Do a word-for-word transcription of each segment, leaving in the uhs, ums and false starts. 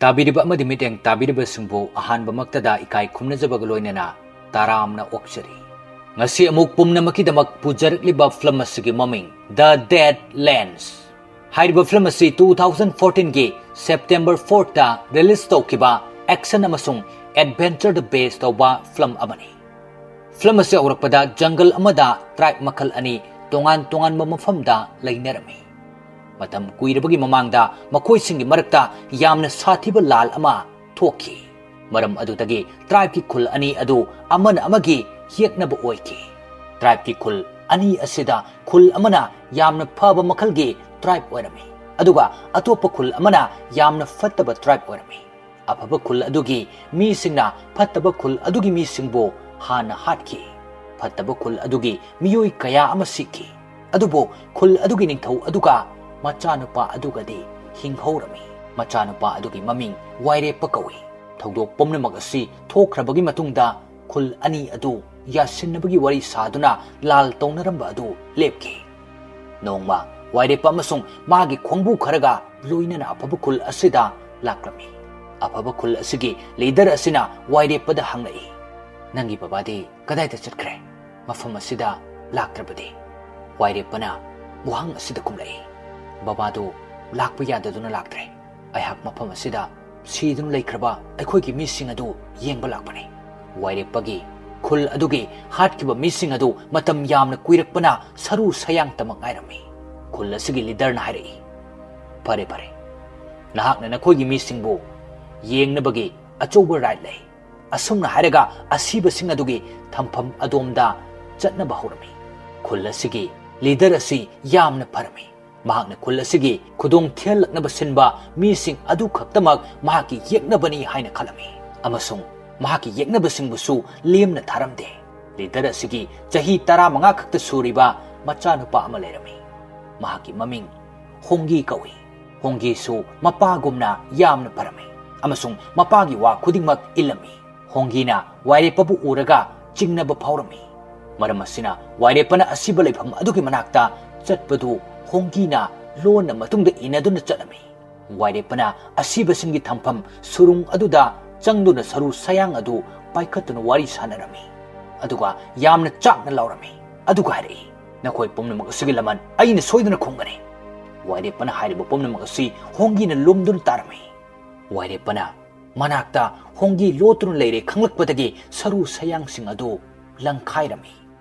ꯇꯥꯕꯤꯔꯤꯕ ꯑꯃꯗꯤ ꯃꯤꯠꯌꯦꯡ ꯇꯥꯕꯤꯔꯤꯕꯁꯤꯡꯕꯨ ꯑꯍꯥꯟꯕꯃꯛꯇꯗ ꯏꯀꯥꯏ ꯈꯨꯝꯅꯖꯕꯒ ꯂꯣꯏꯅꯅ ꯇꯔꯥꯝꯅ ꯑꯣꯛꯆꯔꯤ꯫ ꯉꯁꯤ ꯑꯃꯨꯛ ꯄꯨꯝꯅꯃꯛꯀꯤꯗꯃꯛ ꯄꯨꯖꯔꯛꯂꯤꯕ ꯐꯤꯂꯝ ꯑꯁꯤꯒꯤ ꯃꯃꯤꯡ The Dead Lands꯫ ꯍꯥꯏꯔꯤꯕ ꯐꯤꯂꯝ ꯑꯁꯤ two thousand fourteen ꯒꯤ September fourth ꯇ release ꯇꯧꯈꯤꯕ action ꯑꯃꯁꯨꯡ adventure ꯗ base ꯇꯧꯕ ꯐꯤꯂꯝ ꯑꯃꯅꯤ꯫ ꯐꯤꯂꯝ ꯑꯁꯤ ꯍꯧꯔꯛꯄꯗ ꯖꯪꯒꯜ ꯑꯃꯗ tribe ꯃꯈꯜ ꯑꯅꯤ ꯇꯣꯉꯥꯟ ꯇꯣꯉꯥꯟꯕ ꯃꯐꯝꯗ ꯂꯩꯅꯔꯝꯃꯤ꯫ ꯃꯇꯝ ꯀꯨꯏꯔꯕꯒꯤ ꯃꯃꯥꯡꯗ ꯃꯈꯣꯏꯁꯤꯡꯒꯤ ꯃꯔꯛꯇ ꯌꯥꯝꯅ ꯁꯥꯊꯤꯕ ꯂꯥꯜ ꯑꯃ ꯊꯣꯛꯈꯤ꯫ ꯃꯔꯝ ꯑꯗꯨꯗꯒꯤ tribe ꯀꯤ ꯈꯨꯜ ꯑꯅꯤ ꯑꯗꯨ ꯑꯃꯅ ꯑꯃꯒꯤ ꯌꯦꯛꯅꯕ ꯑꯣꯏꯈꯤ꯫ Tribe ꯀꯤ ꯈꯨꯜ ꯑꯅꯤ ꯑꯁꯤꯗ ꯈꯨꯜ ꯑꯃꯅ ꯌꯥꯝꯅ ꯐꯕ ꯃꯈꯜꯒꯤ tribe ꯑꯣꯏꯔꯝꯃꯤ, ꯑꯗꯨꯒ ꯑꯇꯣꯞꯄ ꯈꯨꯜ ꯑꯃꯅ ꯌꯥꯝꯅ ꯐꯠꯇꯕ tribe ꯑꯣꯏꯔꯝꯃꯤ꯫ ꯑꯐꯕ ꯈꯨꯜ ꯑꯗꯨꯒꯤ ꯃꯤꯁꯤꯡꯅ ꯐꯠꯇꯕ ꯈꯨꯜ ꯑꯗꯨꯒꯤ ꯃꯤꯁꯤꯡꯕꯨ ꯍꯥꯟꯅ ꯍꯥꯠꯈꯤ꯫ ꯐꯠꯇꯕ ꯈꯨꯜ ꯑꯗꯨꯒꯤ ꯃꯤꯑꯣꯏ ꯀꯌꯥ ꯑꯃ ꯁꯤꯈꯤ꯫ ꯑꯗꯨꯕꯨ ꯈꯨꯜ ꯑꯗꯨꯒꯤ ꯅꯤꯡꯊꯧ ꯑꯗꯨꯒ ꯃꯆꯥꯅꯨꯄꯥ ꯑꯗꯨꯒꯗꯤ ꯍꯤꯡꯍꯧꯔꯝꯃꯤ꯫ ꯃꯆꯥꯅꯨꯄꯥ ꯑꯗꯨꯒꯤ ꯃꯃꯤꯡ ꯋꯥꯏꯔꯦꯞꯄ ꯀꯧꯏ꯫ ꯊꯧꯗꯣꯛ ꯄꯨꯝꯅꯃꯛ ꯑꯁꯤ ꯊꯣꯛꯈ꯭ꯔꯕꯒꯤ ꯃꯇꯨꯡꯗ ꯈꯨꯜ ꯑꯅꯤ ꯑꯗꯨ ꯌꯥꯁꯤꯟꯅꯕꯒꯤ ꯋꯥꯔꯤ ꯁꯥꯗꯨꯅ ꯂꯥꯜ ꯇꯧꯅꯔꯝꯕ ꯑꯗꯨ ꯂꯦꯞꯈꯤ꯫ ꯅꯣꯡꯃ ꯋꯥꯏꯔꯦꯞꯄ ꯑꯃꯁꯨꯡ ꯃꯥꯒꯤ ꯈꯣꯡꯕꯨ ꯈꯔꯒ ꯂꯣꯏꯅꯅ ꯑꯐꯕ ꯈꯨꯜ ꯑꯁꯤꯗ ꯂꯥꯛꯂꯝꯃꯤ꯫ ꯑꯐꯕ ꯈꯨꯜ ꯑꯁꯤꯒꯤ leader ꯑꯁꯤꯅ ꯋꯥꯏꯔꯦꯞꯄꯗ ꯍꯪꯂꯛꯏ, "ꯅꯪꯒꯤ ꯕꯕꯥꯗꯤ ꯀꯗꯥꯏꯗ ꯆꯠꯈ꯭ꯔꯦ? ꯃꯐꯝ ꯑꯁꯤꯗ ꯂꯥꯛꯇ꯭ꯔꯕꯗꯤ?" ꯋꯥꯏꯔꯦꯞꯄꯅ ꯋꯥꯍꯪ ꯑꯁꯤꯗ ꯈꯨꯝꯂꯛꯏ, "ꯕꯕꯥꯗꯨ ꯂꯥꯛꯄ ꯌꯥꯗꯗꯨꯅ ꯂꯥꯛꯇ꯭ꯔꯦ꯫ ꯑꯩꯍꯥꯛ ꯃꯐꯝ ꯑꯁꯤꯗ ꯁꯤꯗꯨꯅ ꯂꯩꯈ꯭ꯔꯕ ꯑꯩꯈꯣꯏꯒꯤ ꯃꯤꯁꯤꯡ ꯑꯗꯨ ꯌꯦꯡꯕ ꯂꯥꯛꯄꯅꯤ꯫" ꯋꯥꯏꯔꯦꯞꯄꯒꯤ ꯈꯨꯜ ꯑꯗꯨꯒꯤ ꯍꯥꯠꯈꯤꯕ ꯃꯤꯁꯤꯡ ꯑꯗꯨ ꯃꯇꯝ ꯌꯥꯝꯅ ꯀꯨꯏꯔꯛꯄꯅ ꯁꯔꯨ ꯁꯌꯥꯡꯇꯃꯛ ꯉꯥꯏꯔꯝꯃꯤ꯫ ꯈꯨꯜ ꯑꯁꯤꯒꯤ leader ꯅ ꯍꯥꯏꯔꯛꯏ, "ꯐꯔꯦ, ꯐꯔꯦ, ꯅꯍꯥꯛꯅ ꯅꯈꯣꯏꯒꯤ ꯃꯤꯁꯤꯡꯕꯨ ꯌꯦꯡꯅꯕꯒꯤ ꯑꯆꯧꯕ right ꯂꯩ꯫" ꯑꯁꯨꯝꯅ ꯍꯥꯏꯔꯒ ꯑꯁꯤꯕꯁꯤꯡ ꯑꯗꯨꯒꯤ ꯊꯝꯐꯝ ꯑꯗꯣꯝꯗ ꯆꯠꯅꯕ ꯍꯧꯔꯝꯃꯤ꯫ ꯈꯨꯜ ꯑꯁꯤꯒꯤ leader ꯑꯁꯤ ꯌꯥꯝꯅ ꯐꯔꯝꯃꯤ꯫ ꯃꯍꯥꯛꯅ ꯈꯨꯜ ꯑꯁꯤꯒꯤ ꯈꯨꯗꯣꯡ ꯊꯤꯍꯜꯂꯛꯅꯕ ꯁꯤꯟꯕ ꯃꯤꯁꯤꯡ ꯑꯗꯨ ꯈꯛꯇꯃꯛ ꯃꯍꯥꯛꯀꯤ ꯌꯦꯛꯅꯕꯅꯤ ꯍꯥꯏꯅ ꯈꯜꯂꯝꯃꯤ, ꯑꯃꯁꯨꯡ ꯃꯍꯥꯛꯀꯤ ꯌꯦꯛꯅꯕꯁꯤꯡꯕꯨꯁꯨ ꯂꯦꯝꯅ ꯊꯥꯔꯝꯗꯦ꯫ Leader ꯑꯁꯤꯒꯤ ꯆꯍꯤ ꯇꯔꯥꯃꯉꯥ ꯈꯛꯇ ꯁꯨꯔꯤꯕ ꯃꯆꯥꯅꯨꯄꯥ ꯑꯃ ꯂꯩꯔꯝꯃꯤ꯫ ꯃꯍꯥꯛꯀꯤ ꯃꯃꯤꯡ ꯍꯣꯡꯒꯤ ꯀꯧꯏ꯫ ꯍꯣꯡꯒꯤꯁꯨ ꯃꯄꯥꯒꯨꯝꯅ ꯌꯥꯝꯅ ꯐꯔꯝꯃꯤ, ꯑꯃꯁꯨꯡ ꯃꯄꯥꯒꯤ ꯋꯥ ꯈꯨꯗꯤꯡꯃꯛ ꯏꯜꯂꯝꯃꯤ꯫ ꯍꯣꯡꯒꯤꯅ ꯋꯥꯏꯔꯦꯞꯄꯕꯨ ꯎꯔꯒ ꯆꯤꯡꯅꯕ ꯐꯥꯎꯔꯝꯃꯤ꯫ ꯃꯔꯝ ꯑꯁꯤꯅ ꯋꯥꯏꯔꯦꯞꯄꯅ ꯑꯁꯤꯕ ꯂꯩꯐꯝ ꯑꯗꯨꯒꯤ ꯃꯅꯥꯛꯇ ꯆꯠꯄꯗꯨ ꯍꯣꯡꯒꯤꯅ ꯂꯣꯟꯅ ꯃꯇꯨꯡꯗ ꯏꯟꯅꯗꯨꯅ ꯆꯠꯂꯝꯃꯤ꯫ ꯋꯥꯏꯔꯦꯞꯄꯅ ꯑꯁꯤꯕꯁꯤꯡꯒꯤ ꯊꯝꯐꯝ ꯁꯨꯔꯨꯡ ꯑꯗꯨꯗ ꯆꯪꯗꯨꯅ ꯁꯔꯨ ꯁꯌꯥꯡ ꯑꯗꯨ ꯄꯥꯏꯈꯠꯇꯨꯅ ꯋꯥꯔꯤ ꯁꯥꯟꯅꯔꯝꯃꯤ꯫ ꯑꯗꯨꯒ ꯌꯥꯝꯅ ꯆꯥꯛꯅ ꯂꯥꯎꯔꯝꯃꯤ꯫ ꯑꯗꯨꯒ ꯍꯥꯏꯔꯛꯏ, "ꯅꯈꯣꯏ ꯄꯨꯝꯅꯃꯛ ꯑꯁꯤꯒꯤ ꯂꯃꯟ ꯑꯩꯅ ꯁꯣꯏꯗꯅ ꯈꯨꯝꯒꯅꯤ꯫" ꯋꯥꯏꯔꯦꯞꯄꯅ ꯍꯥꯏꯔꯤꯕ ꯄꯨꯝꯅꯃꯛ ꯑꯁꯤ ꯍꯣꯡꯒꯤꯅ ꯂꯨꯝꯗꯨꯅ ꯇꯥꯔꯝꯃꯤ꯫ ꯋꯥꯏꯔꯦꯞꯄꯅ ꯃꯅꯥꯛꯇ ꯍꯣꯡꯒꯤ ꯂꯣꯠꯇꯨꯅ ꯂꯩꯔꯦ ꯈꯪꯂꯛꯄꯗꯒꯤ ꯁꯔꯨ ꯁꯌꯥꯡꯁꯤꯡ ꯑꯗꯨ ꯂꯪꯈꯥꯏꯔꯝꯃꯤ꯫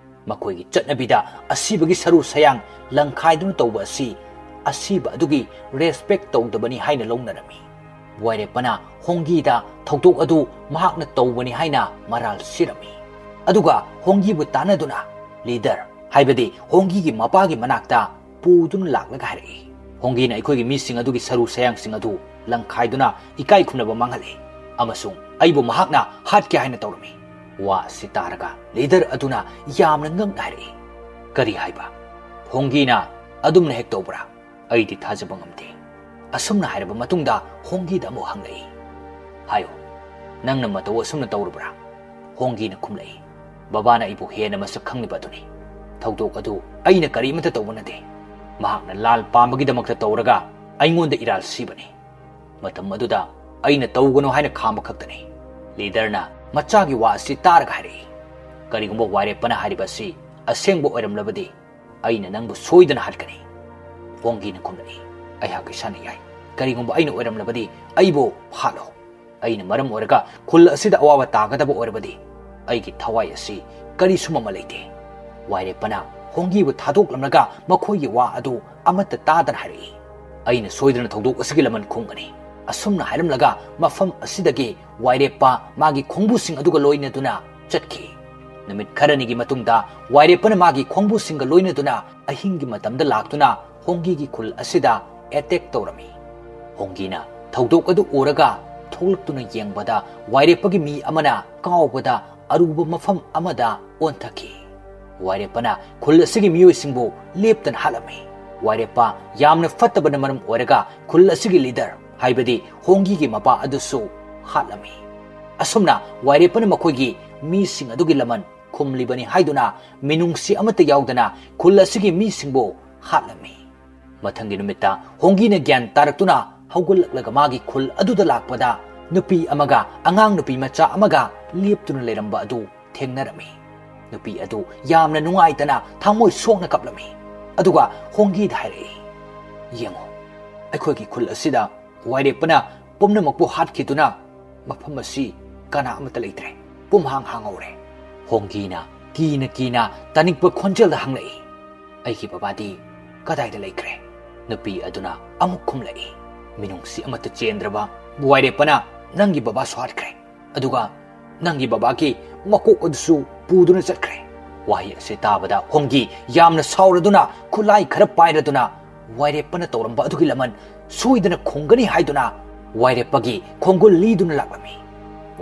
ꯃꯈꯣꯏꯒꯤ ꯆꯠꯅꯕꯤꯗ ꯑꯁꯤꯕꯒꯤ ꯁꯔꯨ ꯁꯌꯥꯡ ꯂꯪꯈꯥꯏꯗꯨꯅ ꯇꯧꯕ ꯑꯁꯤ ꯑꯁꯤꯕ ꯑꯗꯨꯒꯤ ꯔꯦꯁꯄꯦꯛ ꯇꯧꯗꯕꯅꯤ ꯍꯥꯏꯅ ꯂꯧꯅꯔꯝꯃꯤ꯫ ꯋꯥꯏꯔꯦꯞꯄꯅ ꯍꯣꯡꯒꯤꯗ ꯊꯧꯗꯣꯛ ꯑꯗꯨ ꯃꯍꯥꯛꯅ ꯇꯧꯕꯅꯤ ꯍꯥꯏꯅ ꯃꯔꯥꯜ ꯁꯤꯔꯝꯃꯤ꯫ ꯑꯗꯨꯒ ꯍꯣꯡꯒꯤꯕꯨ ꯇꯥꯟꯅꯗꯨꯅ ꯂꯤꯗꯔ, ꯍꯥꯏꯕꯗꯤ ꯍꯣꯡꯒꯤꯒꯤ ꯃꯄꯥꯒꯤ ꯃꯅꯥꯛꯇ ꯄꯨꯗꯨꯅ ꯂꯥꯛꯂꯒ ꯍꯥꯏꯔꯛꯏ, "ꯍꯣꯡꯒꯤꯅ ꯑꯩꯈꯣꯏꯒꯤ ꯃꯤꯁꯤꯡ ꯑꯗꯨꯒꯤ ꯁꯔꯨ ꯁꯌꯥꯡꯁꯤꯡ ꯑꯗꯨ ꯂꯪꯈꯥꯏꯗꯨꯅ ꯏꯀꯥꯏ ꯈꯨꯝꯅꯕ ꯃꯥꯡꯍꯜꯂꯦ ꯑꯃꯁꯨꯡ ꯑꯩꯕꯨ ꯃꯍꯥꯛꯅ ꯍꯥꯠꯀꯦ ꯍꯥꯏꯅ ꯇꯧꯔꯝꯃꯤ꯫" ꯋꯥ ꯑꯁꯤ ꯇꯥꯔꯒ ꯂꯤꯗꯔ ꯑꯗꯨꯅ ꯌꯥꯝꯅ ꯉꯛꯅ ꯍꯥꯏꯔꯛꯏ, "ꯀꯔꯤ ꯍꯥꯏꯕ? ꯍꯣꯡꯒꯤꯅ ꯑꯗꯨꯝꯅ ꯍꯦꯛ ꯇꯧꯕ꯭ꯔꯥ? ꯑꯩꯗꯤ ꯊꯥꯖꯕ ꯉꯝꯗꯦ꯫" ꯑꯁꯨꯝꯅ ꯍꯥꯏꯔꯕ ꯃꯇꯨꯡꯗ ꯍꯣꯡꯒꯤꯗ ꯑꯃꯨꯛ ꯍꯪꯂꯛꯏ, "ꯍꯥꯏꯌꯨ, ꯅꯪꯅ ꯃꯇꯧ ꯑꯁꯨꯝꯅ ꯇꯧꯔꯨꯕ꯭ꯔꯥ?" ꯍꯣꯡꯒꯤꯅ ꯈꯨꯝꯂꯛꯏ, "ꯕꯕꯥꯅ ꯑꯩꯕꯨ ꯍꯦꯟꯅ ꯃꯁꯛ ꯈꯪꯂꯤꯕ ꯑꯗꯨꯅꯤ꯫ ꯊꯧꯗꯣꯛ ꯑꯗꯨ ꯑꯩꯅ ꯀꯔꯤꯃꯠꯇ ꯇꯧꯕ ꯅꯠꯇꯦ꯫ ꯃꯍꯥꯛꯅ ꯂꯥꯜ ꯄꯥꯝꯕꯒꯤꯗꯃꯛꯇ ꯇꯧꯔꯒ ꯑꯩꯉꯣꯟꯗ ꯏꯔꯥꯜ ꯁꯤꯕꯅꯤ꯫ ꯃꯇꯝ ꯑꯗꯨꯗ ꯑꯩꯅ ꯇꯧꯒꯅꯨ ꯍꯥꯏꯅ ꯈꯥꯝꯕ ꯈꯛꯇꯅꯤ꯫" ꯂꯤꯗꯔꯅ ꯃꯆꯥꯒꯤ ꯋꯥ ꯑꯁꯤ ꯇꯥꯔꯒ ꯍꯥꯏꯔꯛꯏ, "ꯀꯔꯤꯒꯨꯝꯕ ꯋꯥꯏꯔꯦꯞꯄꯅ ꯍꯥꯏꯔꯤꯕ ꯑꯁꯤ ꯑꯁꯦꯡꯕ ꯑꯣꯏꯔꯝꯂꯕꯗꯤ ꯑꯩꯅ ꯅꯪꯕꯨ ꯁꯣꯏꯗꯅ ꯍꯥꯠꯀꯅꯤ꯫" ꯍꯣꯡꯒꯤꯅ ꯈꯨꯝꯂꯛꯏ, "ꯑꯩꯍꯥꯛ ꯏꯁꯥꯅ ꯌꯥꯏ꯫ ꯀꯔꯤꯒꯨꯝꯕ ꯑꯩꯅ ꯑꯣꯏꯔꯝꯂꯕꯗꯤ ꯑꯩꯕꯨ ꯍꯥꯠꯂꯣ꯫ ꯑꯩꯅ ꯃꯔꯝ ꯑꯣꯏꯔꯒ ꯈꯨꯜ ꯑꯁꯤꯗ ꯑꯋꯥꯕ ꯇꯥꯒꯗꯕ ꯑꯣꯏꯔꯕꯗꯤ ꯑꯩꯒꯤ ꯊꯋꯥꯏ ꯑꯁꯤ ꯀꯔꯤꯁꯨ ꯃꯃꯜ ꯂꯩꯇꯦ꯫" ꯋꯥꯏꯔꯦꯞꯄꯅ ꯍꯣꯡꯒꯤꯕꯨ ꯊꯥꯗꯣꯛꯂꯝꯂꯒ ꯃꯈꯣꯏꯒꯤ ꯋꯥ ꯑꯗꯨ ꯑꯃꯠꯇ ꯇꯥꯗꯅ ꯍꯥꯏꯔꯛꯏ, "ꯑꯩꯅ ꯁꯣꯏꯗꯅ ꯊꯧꯗꯣꯛ ꯑꯁꯤꯒꯤ ꯂꯃꯟ ꯈꯨꯝꯒꯅꯤ꯫" ꯑꯁꯨꯝꯅ ꯍꯥꯏꯔꯝꯂꯒ ꯃꯐꯝ ꯑꯁꯤꯗꯒꯤ ꯋꯥꯏꯔꯦꯞꯄ ꯃꯥꯒꯤ ꯈꯣꯡꯕꯨꯁꯤꯡ ꯑꯗꯨꯒ ꯂꯣꯏꯅꯗꯨꯅ ꯆꯠꯈꯤ꯫ ꯅꯨꯃꯤꯠ ꯈꯔꯅꯤꯒꯤ ꯃꯇꯨꯡꯗ ꯋꯥꯏꯔꯦꯞꯄꯅ ꯃꯥꯒꯤ ꯈꯣꯡꯕꯨꯁꯤꯡꯒ ꯂꯣꯏꯅꯗꯨꯅ ꯑꯍꯤꯡꯒꯤ ꯃꯇꯝꯗ ꯂꯥꯛꯇꯨꯅ ꯍꯣꯡꯒꯤꯒꯤ ꯈꯨꯜ ꯑꯁꯤꯗ ꯑꯦꯇꯦꯛ ꯇꯧꯔꯝꯃꯤ꯫ ꯍꯣꯡꯒꯤꯅ ꯊꯧꯗꯣꯛ ꯑꯗꯨ ꯎꯔꯒ ꯊꯣꯛꯂꯛꯇꯨꯅ ꯌꯦꯡꯕꯗ ꯋꯥꯏꯔꯦꯞꯄꯒꯤ ꯃꯤ ꯑꯃꯅ ꯀꯥꯎꯕꯗ ꯑꯔꯨꯕ ꯃꯐꯝ ꯑꯃꯗ ꯑꯣꯟꯊꯈꯤ꯫ ꯋꯥꯏꯔꯦꯞꯄꯅ ꯈꯨꯜ ꯑꯁꯤꯒꯤ ꯃꯤꯑꯣꯏꯁꯤꯡꯕꯨ ꯂꯦꯞꯇꯅ ꯍꯥꯠꯂꯝꯃꯤ꯫ ꯋꯥꯏꯔꯦꯞꯄ ꯌꯥꯝꯅ ꯐꯠꯇꯕꯅ ꯃꯔꯝ ꯑꯣꯏꯔꯒ ꯈꯨꯜ ꯑꯁꯤꯒꯤ ꯂꯤꯗꯔ, ꯍꯥꯏꯕꯗꯤ ꯍꯣꯡꯒꯤꯒꯤ ꯃꯄꯥ ꯑꯗꯨꯁꯨ ꯍꯥꯠꯂꯝꯃꯤ꯫ ꯑꯁꯨꯝꯅ ꯋꯥꯏꯔꯦꯞꯄꯅ ꯃꯈꯣꯏꯒꯤ ꯃꯤꯁꯤꯡ ꯑꯗꯨꯒꯤ ꯂꯃꯟ ꯈꯨꯝꯂꯤꯕꯅꯤ ꯍꯥꯏꯗꯨꯅ ꯃꯤꯅꯨꯡꯁꯤ ꯑꯃꯠꯇ ꯌꯥꯎꯗꯅ ꯈꯨꯜ ꯑꯁꯤꯒꯤ ꯃꯤꯁꯤꯡꯕꯨ ꯍꯥꯠꯂꯝꯃꯤ꯫ ꯃꯊꯪꯒꯤ ꯅꯨꯃꯤꯠꯇ ꯍꯣꯡꯒꯤꯅ ꯒ꯭ꯌꯥꯟ ꯇꯥꯔꯛꯇꯨꯅ ꯍꯧꯒꯠꯂꯛꯂꯒ ꯃꯥꯒꯤ ꯈꯨꯜ ꯑꯗꯨꯗ ꯂꯥꯛꯄꯗ ꯅꯨꯄꯤ ꯑꯃꯒ ꯑꯉꯥꯡ ꯅꯨꯄꯤ ꯃꯆꯥ ꯑꯃꯒ ꯂꯦꯞꯇꯨꯅ ꯂꯩꯔꯝꯕ ꯑꯗꯨ ꯊꯦꯡꯅꯔꯝꯃꯤ꯫ ꯅꯨꯄꯤ ꯑꯗꯨ ꯌꯥꯝꯅ ꯅꯨꯡꯉꯥꯏꯇꯅ ꯊꯃꯣꯏ ꯁꯣꯛꯅ ꯀꯞꯂꯝꯃꯤ꯫ ꯑꯗꯨꯒ ꯍꯣꯡꯒꯤꯗ ꯍꯥꯏꯔꯛꯏ, "ꯌꯦꯡꯉꯨ, ꯑꯩꯈꯣꯏꯒꯤ ꯈꯨꯜ ꯑꯁꯤꯗ ꯋꯥꯏꯔꯦꯞꯄꯅ ꯄꯨꯝꯅꯃꯛꯄꯨ ꯍꯥꯠꯈꯤꯗꯨꯅ ꯃꯐꯝ ꯑꯁꯤ ꯀꯅꯥ ꯑꯃꯠꯇ ꯂꯩꯇ꯭ꯔꯦ꯫ ꯄꯨꯝꯍꯥꯡ ꯍꯥꯡꯍꯧꯔꯦ꯫" ꯍꯣꯡꯒꯤꯅ ꯀꯤꯅ ꯀꯤꯅ ꯇꯥꯅꯤꯡꯕ ꯈꯣꯟꯖꯦꯜꯗ ꯍꯪꯂꯛꯏ, "ꯑꯩꯒꯤ ꯕꯕꯥꯗꯤ ꯀꯗꯥꯏꯗ ꯂꯩꯈ꯭ꯔꯦ?" ꯅꯨꯄꯤ ꯑꯗꯨꯅ ꯑꯃꯨꯛ ꯈꯨꯝꯂꯛꯏ, "ꯃꯤꯅꯨꯡꯁꯤ ꯑꯃꯠꯇ ꯆꯦꯟꯗ꯭ꯔꯕ ꯋꯥꯏꯔꯦꯞꯄꯅ ꯅꯪꯒꯤ ꯕꯕꯥꯁꯨ ꯍꯥꯠꯈ꯭ꯔꯦ, ꯑꯗꯨꯒ ꯅꯪꯒꯤ ꯕꯕꯥꯒꯤ ꯃꯀꯣꯛ ꯑꯗꯨꯁꯨ ꯄꯨꯗꯨꯅ ꯆꯠꯈ꯭ꯔꯦ꯫" ꯋꯥꯍꯩ ꯑꯁꯤ ꯇꯥꯕꯗ ꯍꯣꯡꯒꯤ ꯌꯥꯝꯅ ꯁꯥꯎꯔꯗꯨꯅ ꯈꯨꯠꯂꯥꯏ ꯈꯔ ꯄꯥꯏꯔꯗꯨꯅ ꯋꯥꯏꯔꯦꯞꯄꯅ ꯇꯧꯔꯝꯕ ꯑꯗꯨꯒꯤ ꯂꯃꯟ ꯁꯣꯏꯗꯅ ꯈꯨꯝꯒꯅꯤ ꯍꯥꯏꯗꯨꯅ ꯋꯥꯏꯔꯦꯞꯄꯒꯤ ꯈꯣꯡꯒꯨꯜ ꯂꯤꯗꯨꯅ ꯂꯥꯛꯂꯝꯃꯤ꯫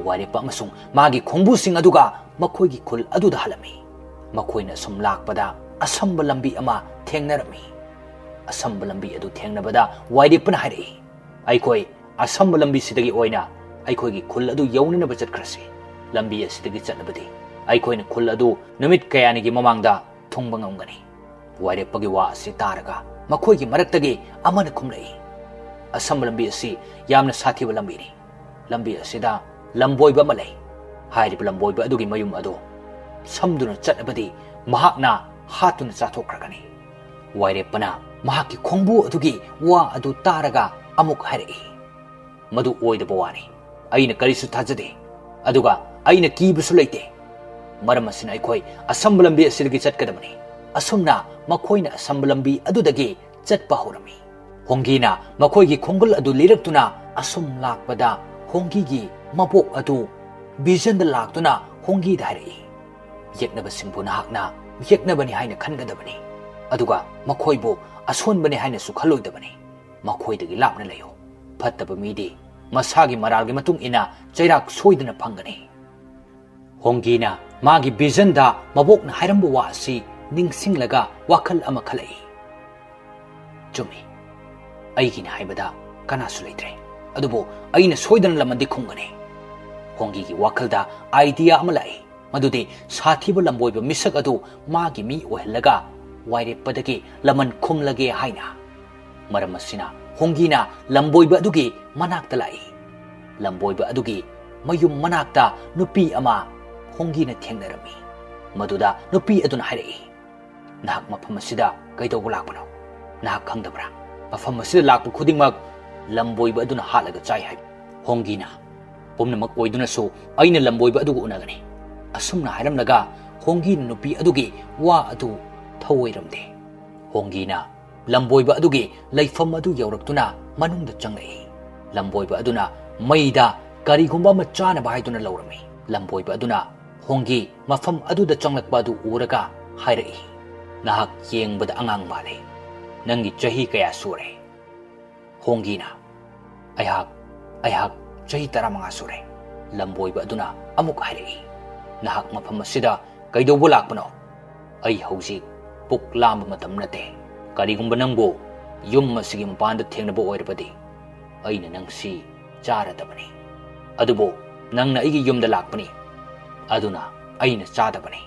ꯋꯥꯏꯔꯦꯞꯄ ꯑꯃꯁꯨꯡ ꯃꯥꯒꯤ ꯈꯣꯡꯕꯨꯁꯤꯡ ꯑꯗꯨꯒ ꯃꯈꯣꯏꯒꯤ ꯈꯨꯜ ꯑꯗꯨꯗ ꯍꯜꯂꯝꯃꯤ꯫ ꯃꯈꯣꯏꯅ ꯁꯨꯝ ꯂꯥꯛꯄꯗ ꯑꯁꯝꯕ ꯂꯝꯕꯤ ꯑꯃ ꯊꯦꯡꯅꯔꯝꯃꯤ꯫ ꯑꯁꯝꯕ ꯂꯝꯕꯤ ꯑꯗꯨ ꯊꯦꯡꯅꯕꯗ ꯋꯥꯏꯔꯦꯞꯄꯅ ꯍꯥꯏꯔꯛꯏ, "ꯑꯩꯈꯣꯏ ꯑꯁꯝꯕ ꯂꯝꯕꯤꯁꯤꯗꯒꯤ ꯑꯣꯏꯅ ꯑꯩꯈꯣꯏꯒꯤ ꯈꯨꯜ ꯑꯗꯨ ꯌꯧꯅꯅꯕ ꯆꯠꯈ꯭ꯔꯁꯤ꯫ ꯂꯝꯕꯤ ꯑꯁꯤꯗꯒꯤ ꯆꯠꯂꯕꯗꯤ ꯑꯩꯈꯣꯏꯅ ꯈꯨꯜ ꯑꯗꯨ ꯅꯨꯃꯤꯠ ꯀꯌꯥꯅꯤꯒꯤ ꯃꯃꯥꯡꯗ ꯊꯨꯡꯕ ꯉꯝꯒꯅꯤ꯫" ꯋꯥꯏꯔꯦꯞꯄꯒꯤ ꯋꯥ ꯑꯁꯤ ꯇꯥꯔꯒ ꯃꯈꯣꯏꯒꯤ ꯃꯔꯛꯇꯒꯤ ꯑꯃꯅ ꯈꯨꯝꯂꯛꯏ, "ꯑꯁꯝꯕ ꯂꯝꯕꯤ ꯑꯁꯤ ꯌꯥꯝꯅ ꯁꯥꯊꯤꯕ ꯂꯝꯕꯤꯅꯤ꯫ ꯂꯝꯕꯤ ꯑꯁꯤꯗ ꯂꯝꯕꯣꯏꯕ ꯑꯃ ꯂꯩ꯫ ꯍꯥꯏꯔꯤꯕ ꯂꯝꯕꯣꯏꯕ ꯑꯗꯨꯒꯤ ꯃꯌꯨꯝ ꯑꯗꯨ ꯁꯝꯗꯨꯅ ꯆꯠꯂꯕꯗꯤ ꯃꯍꯥꯛꯅ ꯍꯥꯠꯇꯨꯅ ꯆꯥꯊꯣꯛꯈ꯭ꯔꯒꯅꯤ꯫" ꯋꯥꯏꯔꯦꯞꯄꯅ ꯃꯍꯥꯛꯀꯤ ꯈꯣꯡꯕꯨ ꯑꯗꯨꯒꯤ ꯋꯥ ꯑꯗꯨ ꯇꯥꯔꯒ ꯑꯃꯨꯛ ꯍꯥꯏꯔꯛꯏ, "ꯃꯗꯨ ꯑꯣꯏꯗꯕ ꯋꯥꯅꯤ꯫ ꯑꯩꯅ ꯀꯔꯤꯁꯨ ꯊꯥꯖꯗꯦ, ꯑꯗꯨꯒ ꯑꯩꯅ ꯀꯤꯕꯁꯨ ꯂꯩꯇꯦ꯫ ꯃꯔꯝ ꯑꯁꯤꯅ ꯑꯩꯈꯣꯏ ꯑꯁꯝꯕ ꯂꯝꯕꯤ ꯑꯁꯤꯗꯒꯤ ꯆꯠꯀꯗꯕꯅꯤ꯫" ꯑꯁꯨꯝꯅ ꯃꯈꯣꯏꯅ ꯑꯁꯝꯕ ꯂꯝꯕꯤ ꯑꯗꯨꯗꯒꯤ ꯆꯠꯄ ꯍꯧꯔꯝꯃꯤ꯫ ꯍꯣꯡꯒꯤꯅ ꯃꯈꯣꯏꯒꯤ ꯈꯣꯡꯒꯨꯜ ꯑꯗꯨ ꯂꯤꯔꯛꯇꯨꯅ ꯑꯁꯨꯝ ꯂꯥꯛꯄꯗ ꯍꯣꯡꯒꯤꯒꯤ ꯃꯕꯣꯛ ꯑꯗꯨ ꯚꯤꯖꯟꯗ ꯂꯥꯛꯇꯨꯅ ꯍꯣꯡꯒꯤꯗ ꯍꯥꯏꯔꯛꯏ, "ꯌꯦꯛꯅꯕꯁꯤꯡꯕꯨ ꯅꯍꯥꯛꯅ ꯌꯦꯛꯅꯕꯅꯤ ꯍꯥꯏꯅ ꯈꯟꯒꯗꯕꯅꯤ, ꯑꯗꯨꯒ ꯃꯈꯣꯏꯕꯨ ꯑꯁꯣꯟꯕꯅꯤ ꯍꯥꯏꯅꯁꯨ ꯈꯜꯂꯣꯏꯗꯕꯅꯤ꯫ ꯃꯈꯣꯏꯗꯒꯤ ꯂꯥꯞꯅ ꯂꯩꯌꯨ꯫ ꯐꯠꯇꯕ ꯃꯤꯗꯤ ꯃꯁꯥꯒꯤ ꯃꯔꯥꯜꯒꯤ ꯃꯇꯨꯡ ꯏꯟꯅ ꯆꯩꯔꯥꯛ ꯁꯣꯏꯗꯅ ꯐꯪꯒꯅꯤ꯫" ꯍꯣꯡꯒꯤꯅ ꯃꯥꯒꯤ ꯚꯤꯖꯟꯗ ꯃꯕꯣꯛꯅ ꯍꯥꯏꯔꯝꯕ ꯋꯥ ꯑꯁꯤ ꯅꯤꯡꯁꯤꯡꯂꯒ ꯋꯥꯈꯜ ꯑꯃ ꯈꯜꯂꯛꯏ꯫ "ꯆꯨꯝꯃꯤ, ꯑꯩꯒꯤꯅꯤ ꯍꯥꯏꯕꯗ ꯀꯅꯥꯁꯨ ꯂꯩꯇ꯭ꯔꯦ, ꯑꯗꯨꯕꯨ ꯑꯩꯅ ꯁꯣꯏꯗꯅ ꯂꯃꯟꯗꯤ ꯈꯨꯝꯒꯅꯤ꯫" ꯍꯣꯡꯒꯤꯒꯤ ꯋꯥꯈꯜꯗ ꯑꯥꯏꯗꯤꯌꯥ ꯑꯃ ꯂꯥꯛꯏ, ꯃꯗꯨꯗꯤ ꯁꯥꯊꯤꯕ ꯂꯝꯕꯣꯏꯕ ꯃꯤꯁꯛ ꯑꯗꯨ ꯃꯥꯒꯤ ꯃꯤ ꯑꯣꯏꯍꯜꯂꯒ ꯋꯥꯏꯔꯦꯞꯄꯗꯒꯤ ꯂꯃꯟ ꯈꯨꯝꯂꯒꯦ ꯍꯥꯏꯅ꯫ ꯃꯔꯝ ꯑꯁꯤꯅ ꯍꯣꯡꯒꯤꯅ ꯂꯝꯕꯣꯏꯕ ꯑꯗꯨꯒꯤ ꯃꯅꯥꯛꯇ ꯂꯥꯛꯏ꯫ ꯂꯝꯕꯣꯏꯕ ꯑꯗꯨꯒꯤ ꯃꯌꯨꯝ ꯃꯅꯥꯛꯇ ꯅꯨꯄꯤ ꯑꯃ ꯍꯣꯡꯒꯤꯅ ꯊꯦꯡꯅꯔꯝꯃꯤ꯫ ꯃꯗꯨꯗ ꯅꯨꯄꯤ ꯑꯗꯨꯅ ꯍꯥꯏꯔꯛꯏ, "ꯅꯍꯥꯛ ꯃꯐꯝ ꯑꯁꯤꯗ ꯀꯩꯗꯧꯕ ꯂꯥꯛꯄꯅꯣ? ꯅꯍꯥꯛ ꯈꯪꯗꯕ꯭ꯔꯥ? ꯃꯐꯝ ꯑꯁꯤꯗ ꯂꯥꯛꯄ ꯈꯨꯗꯤꯡꯃꯛ ꯂꯝꯕꯣꯏꯕ ꯑꯗꯨꯅ ꯍꯥꯠꯂꯒ ꯆꯥꯏ" ꯍꯥꯏ꯫ ꯍꯣꯡꯒꯤꯅ, "ꯄꯨꯝꯅꯃꯛ ꯑꯣꯏꯗꯨꯅꯁꯨ ꯑꯩꯅ ꯂꯝꯕꯣꯏꯕ ꯑꯗꯨꯒ ꯎꯅꯒꯅꯤ"꯫ ꯑꯁꯨꯝꯅ ꯍꯥꯏꯔꯝꯂꯒ ꯍꯣꯡꯒꯤꯅ ꯅꯨꯄꯤ ꯑꯗꯨꯒꯤ ꯋꯥ ꯑꯗꯨ ꯊꯧꯑꯣꯏꯔꯝꯗꯦ꯫ ꯍꯣꯡꯒꯤꯅ ꯂꯝꯕꯣꯏꯕ ꯑꯗꯨꯒꯤ ꯂꯩꯐꯝ ꯑꯗꯨ ꯌꯧꯔꯛꯇꯨꯅ ꯃꯅꯨꯡꯗ ꯆꯪꯂꯛꯏ꯫ ꯂꯝꯕꯣꯏꯕ ꯑꯗꯨꯅ ꯃꯩꯗ ꯀꯔꯤꯒꯨꯝꯕ ꯑꯃ ꯆꯥꯅꯕ ꯍꯥꯏꯗꯨꯅ ꯂꯧꯔꯝꯃꯤ꯫ ꯂꯝꯕꯣꯏꯕ ꯑꯗꯨꯅ ꯍꯣꯡꯒꯤ ꯃꯐꯝ ꯑꯗꯨꯗ ꯆꯪꯂꯛꯄ ꯑꯗꯨ ꯎꯔꯒ ꯍꯥꯏꯔꯛꯏ, "ꯅꯍꯥꯛ ꯌꯦꯡꯕꯗ ꯑꯉꯥꯡ ꯃꯥꯜꯂꯤ꯫ ꯅꯪꯒꯤ ꯆꯍꯤ ꯀꯌꯥ ꯁꯨꯔꯦ?" ꯍꯣꯡꯒꯤꯅ, "ꯑꯩꯍꯥꯛ, ꯑꯩꯍꯥꯛ ꯆꯍꯤ ꯇꯔꯥꯃꯉꯥ ꯁꯨꯔꯦ"꯫ ꯂꯝꯕꯣꯏꯕ ꯑꯗꯨꯅ ꯑꯃꯨꯛ ꯍꯥꯏꯔꯛꯏ, "ꯅꯍꯥꯛ ꯃꯐꯝ ꯑꯁꯤꯗ ꯀꯩꯗꯧꯕ ꯂꯥꯛꯄꯅꯣ? ꯑꯩ ꯍꯧꯖꯤꯛ ꯄꯨꯛ ꯂꯥꯝꯕ ꯃꯇꯝ ꯅꯠꯇꯦ꯫ ꯀꯔꯤꯒꯨꯝꯕ ꯅꯪꯕꯨ ꯌꯨꯝ ꯑꯁꯤꯒꯤ ꯃꯄꯥꯟꯗ ꯊꯦꯡꯅꯕ ꯑꯣꯏꯔꯕꯗꯤ, ꯑꯩꯅ ꯅꯪꯁꯤ ꯆꯥꯔꯗꯕꯅꯤ꯫ ꯑꯗꯨꯕꯨ ꯅꯪꯅ ꯑꯩꯒꯤ ꯌꯨꯝꯗ ꯂꯥꯛꯄꯅꯤ, ꯑꯗꯨꯅ ꯑꯩꯅ ꯆꯥꯗꯕꯅꯤ꯫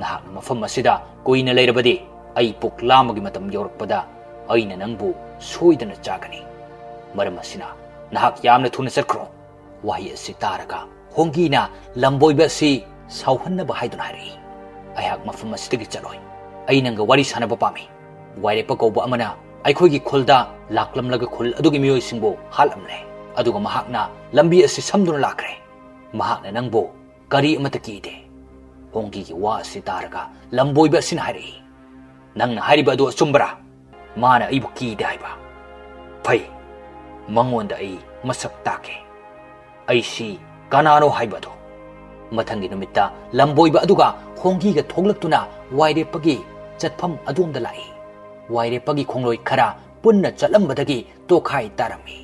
ꯅꯍꯥꯛꯅ ꯃꯐꯝ ꯑꯁꯤꯗ ꯀꯨꯏꯅ ꯂꯩꯔꯕꯗꯤ, ꯑꯩ ꯄꯨꯛ ꯂꯥꯝꯕꯒꯤ ꯃꯇꯝ ꯌꯧꯔꯛꯄꯗ ꯑꯩꯅ ꯅꯪꯕꯨ ꯁꯣꯏꯗꯅ ꯆꯥꯒꯅꯤ꯫ ꯃꯔꯝ ꯑꯁꯤꯅ ꯅꯍꯥꯛ ꯌꯥꯝꯅ ꯊꯨꯅ ꯆꯠꯈ꯭ꯔꯣ"꯫ ꯋꯥꯍꯩ ꯑꯁꯤ ꯇꯥꯔꯒ ꯍꯣꯡꯒꯤꯅ ꯂꯝꯕꯣꯏꯕ ꯑꯁꯤ ꯁꯥꯎꯍꯟꯅꯕ ꯍꯥꯏꯗꯨꯅ ꯍꯥꯏꯔꯛꯏ, "ꯑꯩꯍꯥꯛ ꯃꯐꯝ ꯑꯁꯤꯗꯒꯤ ꯆꯠꯂꯣꯏ꯫ ꯑꯩ ꯅꯪꯒ ꯋꯥꯔꯤ ꯁꯥꯟꯅꯕ ꯄꯥꯝꯃꯤ꯫ ꯋꯥꯏꯔꯦꯞꯄ ꯀꯧꯕ ꯑꯃꯅ ꯑꯩꯈꯣꯏꯒꯤ ꯈꯨꯜꯗ ꯂꯥꯛꯂꯝꯂꯒ ꯈꯨꯜ ꯑꯗꯨꯒꯤ ꯃꯤꯑꯣꯏꯁꯤꯡꯕꯨ ꯍꯥꯠꯂꯝꯂꯦ꯫ ꯑꯗꯨꯒ ꯃꯍꯥꯛꯅ ꯂꯝꯕꯤ ꯑꯁꯤ ꯁꯝꯗꯨꯅ ꯂꯥꯛꯈ꯭ꯔꯦ꯫ ꯃꯍꯥꯛꯅ ꯅꯪꯕꯨ ꯀꯔꯤ ꯑꯃꯠꯇ ꯀꯤꯗꯦ"꯫ ꯍꯣꯡꯒꯤꯒꯤ ꯋꯥ ꯑꯁꯤ ꯇꯥꯔꯒ ꯂꯝꯕꯣꯏꯕ ꯑꯁꯤꯅ ꯍꯥꯏꯔꯛꯏ, "ꯅꯪꯅ ꯍꯥꯏꯔꯤꯕ ꯑꯗꯨ ꯑꯆꯨꯝꯕꯔꯥ? ꯃꯥꯅ ꯑꯩꯕꯨ ꯀꯤꯗꯦ ꯍꯥꯏꯕ? ꯐꯩ, ꯃꯉꯣꯟꯗ ꯑꯩ ꯃꯁꯛ ꯇꯥꯛꯀꯦ꯫ ꯑꯩꯁꯤ ꯀꯅꯥꯅꯣ ꯍꯥꯏꯕ ꯑꯗꯨ"꯫ ꯃꯊꯪꯒꯤ ꯅꯨꯃꯤꯠꯇ ꯂꯝꯕꯣꯏꯕ ꯑꯗꯨꯒ ꯍꯣꯡꯒꯤꯒ ꯊꯣꯛꯂꯛꯇꯨꯅ ꯋꯥꯏꯔꯦꯞꯄꯒꯤ ꯆꯠꯐꯝ ꯑꯗꯣꯝꯗ ꯂꯥꯛꯏ꯫ ꯋꯥꯏꯔꯦꯞꯄꯒꯤ ꯈꯣꯡꯂꯣꯏ ꯈꯔ ꯄꯨꯟꯅ ꯆꯠꯂꯝꯕꯗꯒꯤ ꯇꯣꯈꯥꯏ ꯇꯥꯔꯝꯃꯤ꯫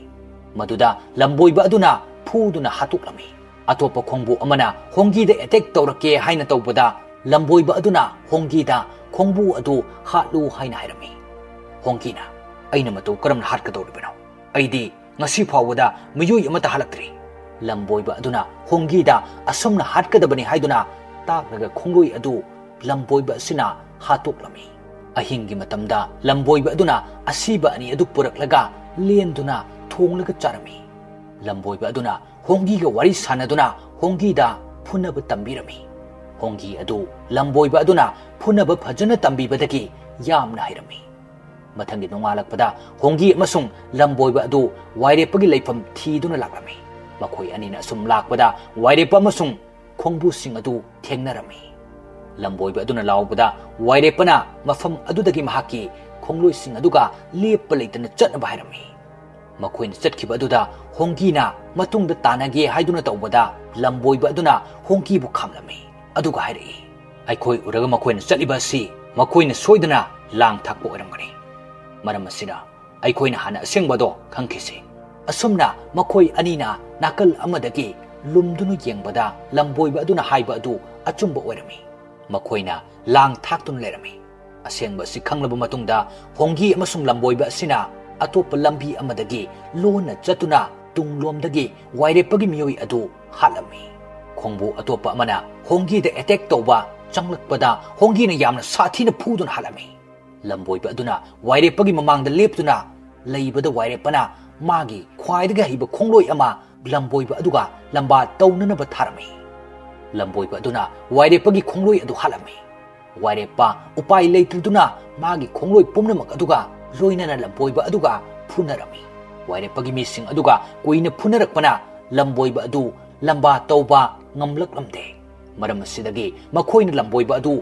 ꯃꯗꯨꯗ ꯂꯝꯕꯣꯏꯕ ꯑꯗꯨꯅ ꯐꯨꯗꯨꯅ ꯍꯥꯠꯇꯣꯛꯂꯝꯃꯤ꯫ ꯑꯇꯣꯞꯄ ꯈꯣꯡꯕꯨ ꯑꯃꯅ ꯍꯣꯡꯒꯤꯗ ꯑꯦꯇꯦꯛ ꯇꯧꯔꯛꯀꯦ ꯍꯥꯏꯅ ꯇꯧꯕꯗ, ꯂꯝꯕꯣꯏꯕ ꯑꯗꯨꯅ ꯍꯣꯡꯒꯤꯗ ꯈꯣꯡꯕꯨ ꯑꯗꯨ ꯍꯥꯠꯂꯨ ꯍꯥꯏꯅ ꯍꯥꯏꯔꯝꯃꯤ꯫ ꯍꯣꯡꯒꯤꯅ, "ꯑꯩꯅ ꯃꯇꯧ ꯀꯔꯝꯅ ꯍꯥꯠꯀꯗꯧꯔꯤꯕꯅꯣ? ꯑꯩꯗꯤ ꯉꯁꯤ ꯐꯥꯎꯕꯗ ꯃꯤꯑꯣꯏ ꯑꯃꯠꯇ ꯍꯥꯠꯂꯛꯇ꯭ꯔꯤ"꯫ ꯂꯝꯕꯣꯏꯕ ꯑꯗꯨꯅ ꯍꯣꯡꯒꯤꯗ ꯑꯁꯨꯝꯅ ꯍꯥꯠꯀꯗꯕꯅꯤ ꯍꯥꯏꯗꯨꯅ ꯇꯥꯛꯂꯒ ꯈꯣꯡꯂꯣꯏ ꯑꯗꯨ ꯂꯝꯕꯣꯏꯕ ꯑꯁꯤꯅ ꯍꯥꯠꯇꯣꯛꯂꯝꯃꯤ꯫ ꯑꯍꯤꯡꯒꯤ ꯃꯇꯝꯗ ꯂꯝꯕꯣꯏꯕ ꯑꯗꯨꯅ ꯑꯁꯤꯕ ꯑꯅꯤ ꯑꯗꯨ ꯄꯨꯔꯛꯂꯒ ꯂꯦꯟꯗꯨꯅ ꯊꯣꯡꯂꯒ ꯆꯥꯔꯝꯃꯤ꯫ ꯂꯝꯕꯣꯏꯕ ꯑꯗꯨꯅ ꯍꯣꯡꯒꯤꯒ ꯋꯥꯔꯤ ꯁꯥꯟꯅꯗꯨꯅ ꯍꯣꯡꯒꯤꯗ ꯐꯨꯅꯕ ꯇꯝꯕꯤꯔꯝꯃꯤ꯫ ꯍꯣꯡꯒꯤ ꯑꯗꯨ ꯂꯝꯕꯣꯏꯕ ꯑꯗꯨꯅ ꯐꯨꯅꯕ ꯐꯖꯅ ꯇꯝꯕꯤꯕꯗꯒꯤ ꯌꯥꯝꯅ ꯍꯩꯔꯝꯃꯤ꯫ ꯃꯊꯪꯒꯤ ꯅꯣꯡꯉꯥꯜꯂꯛꯄꯗ ꯍꯣꯡꯒꯤ ꯑꯃꯁꯨꯡ ꯂꯝꯕꯣꯏꯕ ꯑꯗꯨ ꯋꯥꯏꯔꯦꯞꯄꯒꯤ ꯂꯩꯐꯝ ꯊꯤꯗꯨꯅ ꯂꯥꯛꯂꯝꯃꯤ꯫ ꯃꯈꯣꯏ ꯑꯅꯤꯅ ꯑꯁꯨꯝ ꯂꯥꯛꯄꯗ ꯋꯥꯏꯔꯦꯞꯄ ꯑꯃꯁꯨꯡ ꯈꯣꯡꯕꯨꯁꯤꯡ ꯑꯗꯨ ꯊꯦꯡꯅꯔꯝꯃꯤ꯫ ꯂꯝꯕꯣꯏꯕ ꯑꯗꯨꯅ ꯂꯥꯎꯕꯗ ꯋꯥꯏꯔꯦꯞꯄꯅ ꯃꯐꯝ ꯑꯗꯨꯗꯒꯤ ꯃꯍꯥꯛꯀꯤ ꯈꯣꯡꯂꯣꯏꯁꯤꯡ ꯑꯗꯨꯒ ꯂꯦꯞꯄ ꯂꯩꯇꯅ ꯆꯠꯅꯕ ꯍꯥꯏꯔꯝꯃꯤ꯫ ꯃꯈꯣꯏꯅ ꯆꯠꯈꯤꯕ ꯑꯗꯨꯗ ꯍꯣꯡꯒꯤꯅ ꯃꯇꯨꯡꯗ ꯇꯥꯟꯅꯒꯦ ꯍꯥꯏꯗꯨꯅ ꯇꯧꯕꯗ ꯂꯝꯕꯣꯏꯕ ꯑꯗꯨꯅ ꯍꯣꯡꯒꯤꯕꯨ ꯈꯥꯝꯂꯝꯃꯤ꯫ ꯑꯗꯨꯒ ꯍꯥꯏꯔꯛꯏ, "ꯑꯩꯈꯣꯏ ꯎꯔꯒ ꯃꯈꯣꯏꯅ ꯆꯠꯂꯤꯕ ꯑꯁꯤ ꯃꯈꯣꯏꯅ ꯁꯣꯏꯗꯅ ꯂꯥꯡ ꯊꯥꯛꯄ ꯑꯣꯏꯔꯝꯒꯅꯤ꯫ ꯃꯔꯝ ꯑꯁꯤꯅ ꯑꯩꯈꯣꯏꯅ ꯍꯥꯟꯅ ꯑꯁꯦꯡꯕꯗꯣ ꯈꯪꯈꯤꯁꯤ꯫" ꯑꯁꯨꯝꯅ ꯃꯈꯣꯏ ꯑꯅꯤꯅ ꯅꯥꯀꯜ ꯑꯃꯗꯒꯤ ꯂꯨꯝꯗꯨꯅ ꯌꯦꯡꯕꯗ ꯂꯝꯕꯣꯏꯕ ꯑꯗꯨꯅ ꯍꯥꯏꯕ ꯑꯗꯨ ꯑꯆꯨꯝꯕ ꯑꯣꯏꯔꯝꯃꯤ꯫ ꯃꯈꯣꯏꯅ ꯂꯥꯡ ꯊꯥꯛꯇꯨꯅ ꯂꯩꯔꯝꯃꯤ꯫ ꯑꯁꯦꯡꯕ ꯑꯁꯤ ꯈꯪꯂꯕ ꯃꯇꯨꯡꯗ ꯍꯣꯡꯒꯤ ꯑꯃꯁꯨꯡ ꯂꯝꯕꯣꯏꯕ ꯑꯁꯤꯅ ꯑꯇꯣꯞꯄ ꯂꯝꯕꯤ ꯑꯃꯗꯒꯤ ꯂꯣꯟꯅ ꯆꯠꯇꯨꯅ ꯇꯨꯡꯂꯣꯝꯗꯒꯤ ꯋꯥꯏꯔꯦꯞꯄꯒꯤ ꯃꯤꯑꯣꯏ ꯑꯗꯨ ꯍꯥꯠꯂꯝꯃꯤ꯫ ꯈꯣꯡꯕꯨ ꯑꯇꯣꯞꯄ ꯑꯃꯅ ꯍꯣꯡꯒꯤꯗ ꯑꯦꯇꯦꯛ ꯇꯧꯕ ꯆꯪꯂꯛꯄꯗ ꯍꯣꯡꯒꯤꯅ ꯌꯥꯝꯅ ꯁꯥꯊꯤꯅ ꯐꯨꯗꯨꯅ ꯍꯥꯠꯂꯝꯃꯤ꯫ ꯂꯝꯕꯣꯏꯕ ꯑꯗꯨꯅ ꯋꯥꯏꯔꯦꯞꯄꯒꯤ ꯃꯃꯥꯡꯗ ꯂꯦꯞꯇꯨꯅ ꯂꯩꯕꯗ ꯋꯥꯏꯔꯦꯞꯄꯅ ꯃꯥꯒꯤ ꯈ꯭ꯋꯥꯏꯗꯒꯤ ꯍꯩꯕ ꯈꯣꯡꯂꯣꯏ ꯑꯃ ꯂꯝꯕꯣꯏꯕ ꯑꯗꯨꯒ ꯂꯝꯕꯥ ꯇꯧꯅꯅꯕ ꯊꯥꯔꯝꯃꯤ꯫ ꯂꯝꯕꯣꯏꯕ ꯑꯗꯨꯅ ꯋꯥꯏꯔꯦꯞꯄꯒꯤ ꯈꯣꯡꯂꯣꯏ ꯑꯗꯨ ꯍꯥꯠꯂꯝꯃꯤ꯫ ꯋꯥꯏꯔꯦꯞꯄ ꯎꯄꯥꯏ ꯂꯩꯇ꯭ꯔꯗꯨꯅ ꯃꯥꯒꯤ ꯈꯣꯡꯂꯣꯏ ꯄꯨꯝꯅꯃꯛ ꯑꯗꯨꯒ ꯂꯣꯏꯅꯅ ꯂꯝꯕꯣꯏꯕ ꯑꯗꯨꯒ ꯐꯨꯅꯔꯝꯃꯤ꯫ ꯋꯥꯏꯔꯦꯞꯄꯒꯤ ꯃꯤꯁꯤꯡ ꯑꯗꯨꯒ ꯀꯨꯏꯅ ꯐꯨꯅꯔꯛꯄꯅ ꯂꯝꯕꯣꯏꯕ ꯑꯗꯨ ꯂꯝꯕꯥ ꯇꯧꯕ ꯉꯝꯂꯛꯂꯝꯗꯦ꯫ ꯃꯔꯝ ꯑꯁꯤꯗꯒꯤ ꯃꯈꯣꯏꯅ ꯂꯝꯕꯣꯏꯕ ꯑꯗꯨ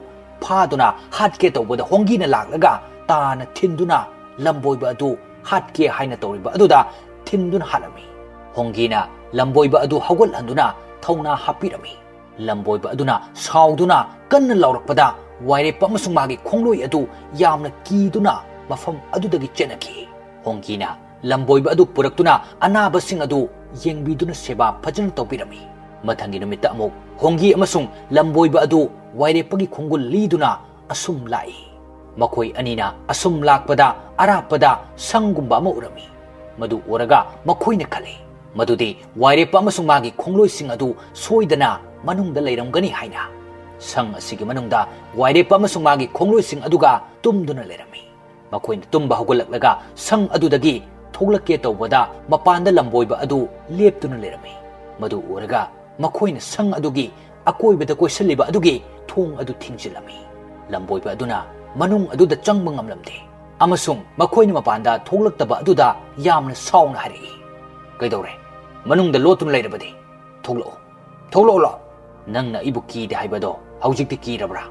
ꯐꯥꯗꯨꯅ ꯍꯥꯠꯀꯦ ꯇꯧꯕꯗ ꯍꯣꯡꯒꯤꯅ ꯂꯥꯛꯂꯒ ꯇꯥꯅ ꯊꯤꯟꯗꯨꯅ ꯂꯝꯕꯣꯏꯕ ꯑꯗꯨ ꯍꯥꯠꯀꯦ ꯍꯥꯏꯅ ꯇꯧꯔꯤꯕ ꯑꯗꯨꯗ ꯊꯤꯟꯗꯨꯅ ꯍꯥꯠꯂꯝꯃꯤ꯫ ꯍꯣꯡꯒꯤꯅ ꯂꯝꯕꯣꯏꯕ ꯑꯗꯨ ꯍꯧꯒꯠꯍꯟꯗꯨꯅ ꯊꯧꯅꯥ ꯍꯥꯞꯄꯤꯔꯝꯃꯤ꯫ ꯂꯝꯕꯣꯏꯕ ꯑꯗꯨꯅ ꯁꯥꯎꯗꯨꯅ ꯀꯟꯅ ꯂꯥꯎꯔꯛꯄꯗ ꯋꯥꯏꯔꯦꯞꯄ ꯑꯃꯁꯨꯡ ꯃꯥꯒꯤ ꯈꯣꯡꯂꯣꯏ ꯑꯗꯨ ꯌꯥꯝꯅ ꯀꯤꯗꯨꯅ ꯃꯐꯝ ꯑꯗꯨꯗꯒꯤ ꯆꯦꯟꯅꯈꯤ꯫ ꯍꯣꯡꯒꯤꯅ ꯂꯝꯕꯣꯏꯕ ꯑꯗꯨ ꯄꯨꯔꯛꯇꯨꯅ ꯑꯅꯥꯕꯁꯤꯡ ꯑꯗꯨ ꯌꯦꯡꯕꯤꯗꯨꯅ ꯁꯦꯕꯥ ꯐꯖꯅ ꯇꯧꯕꯤꯔꯝꯃꯤ꯫ ꯃꯊꯪꯒꯤ ꯅꯨꯃꯤꯠꯇ ꯑꯃꯨꯛ ꯍꯣꯡꯒꯤ ꯑꯃꯁꯨꯡ ꯂꯝꯕꯣꯏꯕ ꯑꯗꯨ ꯋꯥꯏꯔꯦꯞꯄꯒꯤ ꯈꯣꯡꯒꯨꯜ ꯂꯤꯗꯨꯅ ꯑꯁꯨꯝ ꯂꯥꯛꯏ꯫ ꯃꯈꯣꯏ ꯑꯅꯤꯅ ꯑꯁꯨꯝ ꯂꯥꯛꯄꯗ ꯑꯔꯥꯞꯄꯗ ꯁꯪꯒꯨꯝꯕ ꯑꯃ ꯎꯔꯝꯃꯤ꯫ ꯃꯗꯨ ꯎꯔꯒ ꯃꯈꯣꯏꯅ ꯈꯜꯂꯤ ꯃꯗꯨꯗꯤ ꯋꯥꯏꯔꯦꯞꯄ ꯑꯃꯁꯨꯡ ꯃꯥꯒꯤ ꯈꯣꯡꯂꯣꯏꯁꯤꯡ ꯑꯗꯨ ꯁꯣꯏꯗꯅ ꯃꯅꯨꯡꯗ ꯂꯩꯔꯝꯒꯅꯤ ꯍꯥꯏꯅ꯫ ꯁꯪ ꯑꯁꯤꯒꯤ ꯃꯅꯨꯡꯗ ꯋꯥꯏꯔꯦꯞꯄ ꯑꯃꯁꯨꯡ ꯃꯥꯒꯤ ꯈꯣꯡꯂꯣꯏꯁꯤꯡ ꯑꯗꯨꯒ ꯇꯨꯝꯗꯨꯅ ꯂꯩꯔꯝꯃꯤ꯫ ꯃꯈꯣꯏꯅ ꯇꯨꯝꯕ ꯍꯧꯒꯠꯂꯛꯂꯒ ꯁꯪ ꯑꯗꯨꯗꯒꯤ ꯊꯣꯛꯂꯛꯀꯦ ꯇꯧꯕꯗ ꯃꯄꯥꯟꯗ ꯂꯝꯕꯣꯏꯕ ꯑꯗꯨ ꯂꯦꯞꯇꯨꯅ ꯂꯩꯔꯝꯃꯤ꯫ ꯃꯗꯨ ꯎꯔꯒ ꯃꯈꯣꯏꯅ ꯁꯪ ꯑꯗꯨꯒꯤ ꯑꯀꯣꯏꯕꯗ ꯀꯣꯏꯁꯤꯜꯂꯤꯕ ꯑꯗꯨꯒꯤ ꯊꯣꯡ ꯑꯗꯨ ꯊꯤꯡꯖꯤꯜꯂꯝꯃꯤ꯫ ꯂꯝꯕꯣꯏꯕ ꯑꯗꯨꯅ ꯃꯅꯨꯡ ꯑꯗꯨꯗ ꯆꯪꯕ ꯉꯝꯂꯝꯗꯦ ꯑꯃꯁꯨꯡ ꯃꯈꯣꯏꯅ ꯃꯄꯥꯟꯗ ꯊꯣꯛꯂꯛꯇꯕ ꯑꯗꯨꯗ ꯌꯥꯝꯅ ꯁꯥꯎꯅ ꯍꯥꯏꯔꯛꯏ, "ꯀꯩꯗꯧꯔꯦ? ꯃꯅꯨꯡꯗ ꯂꯣꯠꯇꯨꯅ ꯂꯩꯔꯕꯗꯤ? ꯊꯣꯛꯂꯛꯑꯣ, ꯊꯣꯛꯂꯛꯑꯣ ꯂꯥꯎ꯫ ꯅꯪꯅ ꯑꯩꯕꯨ ꯀꯤꯗꯦ ꯍꯥꯏꯕꯗꯣ ꯍꯧꯖꯤꯛꯇꯤ ꯀꯤꯔꯕ꯭ꯔꯥ?"